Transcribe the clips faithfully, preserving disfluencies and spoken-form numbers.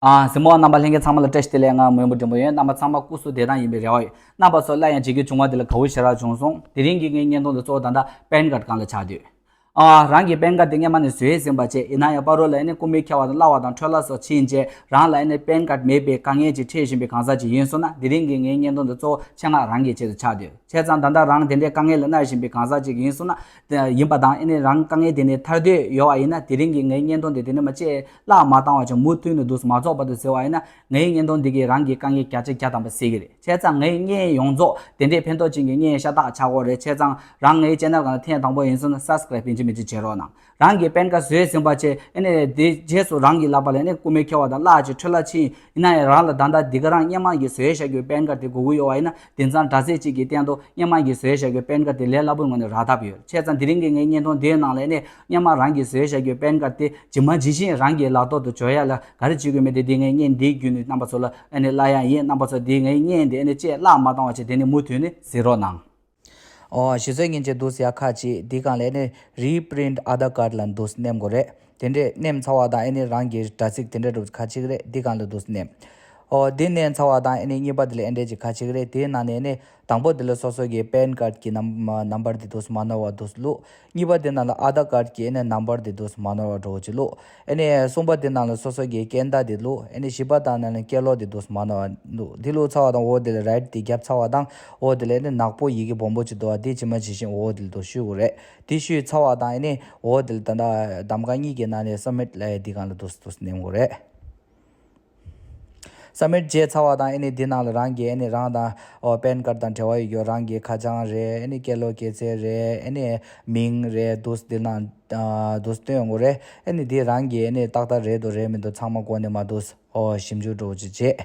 ཨ། གཟིགས་མོ་བ་རྣམ་པ་ལྷན་རྒྱས་ཚང་མ་ལ་བཀྲ་ཤིས་བདེ་ལེགས། ང་མོན་བུ་འགྲེང་བུ་ཡིན། རྣམ་པ་ཚང་མ་སྐུ་གཟུགས་བདེ་ཐང་ཡིན་པའི་རེ་བ་ཡོད། རྣམ་པ་ཚོ་སླར་ཡང་མཇལ་རྒྱུ་བྱུང་བ་དེ་ལ་དགའ་བོ་ཞེ་དྲག་བྱུང་སོང་། དེ་རིང་གི་ངའི་བརྙན་ཐུང་འདི་གཙོ་བོ་ད་ལྟ་པན་ཁཱར་སྒང་ལ་ཆགས་དུས། ཨ། རང་གི་པན་ཁཱར་དེ་སྔོན་མ་ནས་བཟོས་ཟིན་པ་བྱས། ཡིན་ན་ཡང་བར་རོ་ལ་ཨ་ནི་རྐུ་མའི་ཁྱད་པར་དང་གླ་བ་དང་འཕྲོ་བརླག་སོགས་ཕྱིན་རྗེས་རང་ལ་ཨ་ནི་པན་ཁཱར་མེད་པའི་དཀའ་ངལ་ཅིག་འཕྲད་བཞིན་པའི་གང་ཟག་ཅིག་ཡིན་སོང་ན། དེ་རིང་གི་ངའི་བརྙན་ཐུང་འདི་གཙོ་བོ་ཆེད་མངགས་རང་གི་ཆེད་དུ་ཆགས་དུས། བྱས་ཙང་ད་ལྟ་རང་དེ་འདྲའི་དཀའ་ངལ་ལ་མནར་བཞིན་པའི་གང་ཟག་ཅིག་ཡིན་སོང་ན། དེ་ཡིན་པ་དང་ཨ་ནི་རང་དཀའ་ངལ་དེ་ནས་ཐར་འདོད་ཡོད་པ་ཡིན་ན། དེ་རིང་གི་ངའི་བརྙན་ཐུང་འདི་དེ་ནས་མ་བྱས་བརླག་མ་བཏང་བ་བྱས་མུ་མཐུད་ནས་འདུག་མ་རྫོགས་བར་དུ་གཟིགས་པ་ཡིན་ན། ངའི་བརྙན་ཐུང་འདི་གིས་རང་གི་དཀའ་ངལ་བརྒྱ་ཆ་བརྒྱ་ཐམ་པ་སེལ་གྱི་རེད། བྱས་ཙང་ངའི་བརྙན་ཡོངས་རྫོགས་དེ་འདྲའི་ཕན་ཐོགས་ཅན་གྱི་བརྙན་ཤ་སྟག་ཆགས་ཀྱི་རེད། བྱས་ཙང་རང་ངའི་ཆེ་ནལ་སྒང་ལ་ཐེངས་དང་པོ་ཡིན་སོང་ན་སབ་སི་ཀ་རབ་ཡིན་གཅིག་མིན་གཅིག་བྱེད་རོགས་གནང་། རང་གི་པན་ཁཱར་བཟོས་ཟིན་པ་བྱས་ཨ་ནི་དེ་རྗེས་སུ་རང་གི་ལག་པ་ལ་ཨ་ནི་རྐུ་མའི་ཁྱད་པར་དང་གླ་ཅིག་འཕྲོ་བརླག་ཕྱིན། ཡིན་ན་ཡང་རང་ལ་ད་ལྟ་འདི་ག་རང་སྔོན་མ་གི་བཟོས་བཞག་རྒྱུའི་པན་ཁཱར་དེ་དགོས་ཀྱི་ཡོད་པ་ཡིན་ན། དེང་སང་དྲ་ཚིགས་གཅིག་གི་སྟེང་དུ་སྔོན་མ་གི་བཟོས་བཞག་རྒྱུའི་པན་ཁཱར་དེ་ལས་སླ་པོའི་ངང་ནས་རག་ཐབས་ཡོད། བྱས་ཙང་དེ་རིང་གི་ངའི་བརྙན་ཐུང་འདིའི་ནང་ལ་ཨ་ནི་སྔོན་མ་རང་གི་བཟོས་བཞག་རྒྱུའི་པན་ཁཱར་དེ་ཇི་མ་ཇི་བཞིན་རང་གི་ལག་ཐོག་ཏུ་འབྱོར་ཡ་ལ་ག་རེ་བྱེད་དགོས་མིན་དེ་འདི་ངའི་བརྙན་འདིའི་བརྒྱུད་ནས་རྣམ་པ་ཚོ་ལ་ཨ་ནི་སླར་ཡང་ཡིན། རྣམ་པ་ཚོ་འདི་ངའི་བརྙན་འདི་ཨ་ནི་བཅས་བརླག་མ་བཏང་བ་བྱས་དེ་ནི་མུ་མཐུད་ནས་གཟིགས་རོགས་གནང་། ཨོ། གཞི་རྩའི་ངན་ཅེས་འདུག་ཟེར་ཡ་ཁ་ཅིག་འདི་སྒང་ལ་ནི་རི་པི་རིན་ཊི་ཨ་དྷར་ཀཱར་ལ་འདུག་ནེམ་དགོས་རེད། དེ་འདྲས་ནེམ་ཚར་བ་དང་ཨ་ནི་རང་གི་དྲ་ཚིགས་དེ་འདྲས་འགྲོ་ཁ་ཅིག་རེད། འདི་སྒང་ལ་འདུག་ནེམ། ཨོ། འདི་ནེམ་ཚར་བ་དང་ཨ་ནི་གཉིས་པ་དེ་ལ་ཨེ་འདྲས་ཅིག་ཁ་ཅིག་རེད། དེའི་ནང་ནས་ནི་དང་པོ་དེ་ལ་སོ་སོ་གི་པན་ཁཱར་གྱི་ནམ་ནམ་བར་དེ་འདུག་མ་ནོར་བ་འདུག་བླུགས། གཉིས་པ་དེ་ནང་ལ་ཨ་དྷར་ཀཱར་གྱི་ཨ་ནི་ནམ་བར་དེ་འདུག་མ་ནོར་བ་འགྲོ་ཅིག་བླུགས། ཨ་ནི་གསུམ་པ་དེ་ནང་ལ་སོ་སོ་གི་སྐྱེ་བརྡ་དེ་བླུགས། ཨ་ནི་བཞི་པ་དང་ནང་ལ་སྐྱེས་ལོ་དེ་འདུག་མ་ནོར་བ་བླུགས། དེ་བླུགས་ཚར་བ་དང་འོ་དེ་ལ་རའིཊ་དེ་བརྒྱབ་ཚར་བ་དང་འོ་དེ་ལ་ཨ་ནི་ནག་པོ་ཡི་གེ་སྦོམ་པོ་ཅིག་འདུག་བ། དེ་ཇི་མ་ཇི་བཞིན་འོ་དེ་ལ་འདུག་བཤུ་དགོས་རེད། དེ་བཤུས་ཚར་བ་དང་ཨ་ནི་འོ་དེ་ལ་ད་ལྟ་གདམ་ཀ་གཉིས་ཀྱི་ནང་ནས་སབ་མིཊ་ལབ་ཡ་འདི་སྒང་ལ་འདུག་འདུག་ནེམ་དགོས་རེད། སབ་མིཊ་བྱས་ཚར་བ་དང་ཨ་ནི་འདི་ནང་ལ་རང་གི་ཨ་ནི་རང་དང་ཨོ་པན་ཁཱར་དང་འབྲེལ་བ་ཡོད་རྒྱུ་རང་གི་ཁ་བྱང་རེད། ཨ་ནི་སྐྱེས་ལོ་སྐྱེས་ཚེས་རེད། ཨ་ནི་མིང་རེད། འདུག་འདི་ནང་འདུག་སྟོན་དགོས་རེད། ཨ་ནི་འདི་རང་གི་ཨ་ནི་ཏག་ཏག་རེད་འདུག་རེད་མི་འདུག་ཚང་མ་མགོ་ནས་མར་འདུག་ཨོ་ཞིབ་འཇུག་འགྲོ་ཅིག་བྱེད།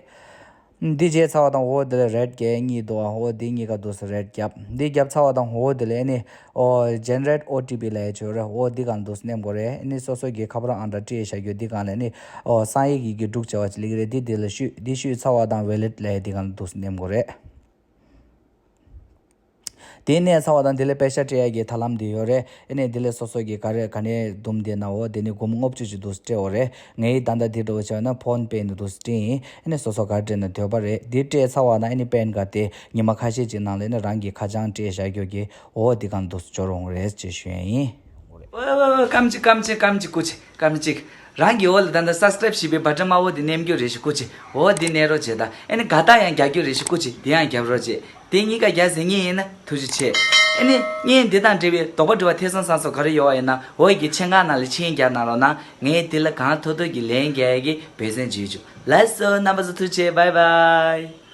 འདི་བྱས་ཚར་བ་དང་འོ་དེ་ལ་རེཊ་གྱི་གཉིས་འདུག་ཨ། འོ་འདི་གཉིས་ཀ་འདུག་སེ་རེཊ་བརྒྱབ། འདི་བརྒྱབ་ཚར་བ་དང་འོ་དེ་ལ་ཨ་ནི་ཨོ་ཇེ་ནེ་རེཊ་ཨོ་ཊི་པི་ལབ་ཡ་ཅིག་ཡོད་རེད། འོ་འདི་སྒང་འདུག་སེ་ནེམ་དགོས་རེད། ཨ་ནི་སོ་སོ་གི་ཁ་པར་ཨང་གྲངས་བྲིས་བཞག་རྒྱུ་འདི་སྒང་ལ་ཨ་ནི་ཨོ་གསང་ཡིག་གི་རྒྱུ་དྲུག་བྱ་བ་ཅིག་སླེབས་ཀྱི་རེད། འདི་འདི་ལ་བཤུས། འདི་བཤུས་ཚར་བ་དང་ཝེ་ལེཊ་ལབ་ཡ་འདི་སྒང་ལ་འདུག་སེ་ནེམ་དགོས་རེད། དེ་ནས་ཚར་བ་དང་དེ་ལས་པེ་ཤ་སྤྲད་ཡ་གི་ཐབས་ལམ་དེ་ཡོད་རེད། ཨ་ནི་དེ་ལས་སོ་སོ་གི་ག་རེ་ག་ནས་བསྡུམ་དེ་ན་འོ་དེ་ནི་སྒོར་མོ་ལྔ་བཅུ་ཅིག་འདུག་སྤྲད་འོ་རེད། ངའི་ད་ལྟ་དེ་འགྲོ་བྱས་ན་ཕོན་པེ་ནས་འདུག་སྤྲད་ཡིན། ཨ་ནི་སོ་སོ་ག་རེ་སྤྲད་ན་འདོད་པ་རེད། དེ་སྤྲད་ཚར་བ་ན་ཨ་ནི་པན་ཁཱར་དེ་ཉི་མ་ཁ་ཤས་ཅིག་ནང་ལ་ཨ་ནི་རང་གི་ཁ་བྱང་སྤྲད་བཞག་རྒྱུ་གི་འོ་དེ་གང་འདུག་སྤྱོད་རུང་རེད་ཅེས་ཞུ་ཡ་ཡིན། ཨོ་ཨོ་ཨོ་སྐམ་ཅིག་སྐམ་ཅིག་སྐམ་ཅིག་སྐུ་མཁྱེན། སྐར་མ་གཅིག་རང་གི་འོག་ལ་ད་ལྟ་སབ་སི་ཀ་རེབ་བྱས་པའི་བ་ཊན་དམར་པོ་དེ་མནན་རྒྱུ་རེ་ཞིག་སྐུ་མཁྱེན། འོ་འདི་མནན་རོགས་བྱེད་དང་། ཨ་ནི་དགའ་རྟགས་ཡང་རྒྱག་རྒྱུ་རེ་ཞིག་སྐུ་མཁྱེན། འདི་ཡང་རྒྱབ་རོགས་བྱེད། དེ་གཉིས་ཀ་རྒྱག་ཟིན་ངེས་ཡིན་ན་ཐུགས་རྗེ་ཆེ། ཨ་ནི་བརྙན་འདི་དང་འབྲེལ་བའི་དོགས་པ་དྲི་བ་ཐེ་ཚོམ་ཟ་སོགས་ག་རེ་ཡོད་པ་ཡིན་ན་འོག་གི་མཆན་ཁང་ནང་ལ་མཆན་རྒྱག་གནང་རོགས་གནང་། ངས་འདི་ལ་གང་ཐུབ་ཐུབ་ཀྱིས་ལན་རྒྱག་ཡ་གི་འབད་བརྩོན་བྱེད་ཆོག་ལགས་སོ། རྣམ་པ་ཚོ་ཐུགས་རྗེ་ཆེ། བྷའི་བྷའི།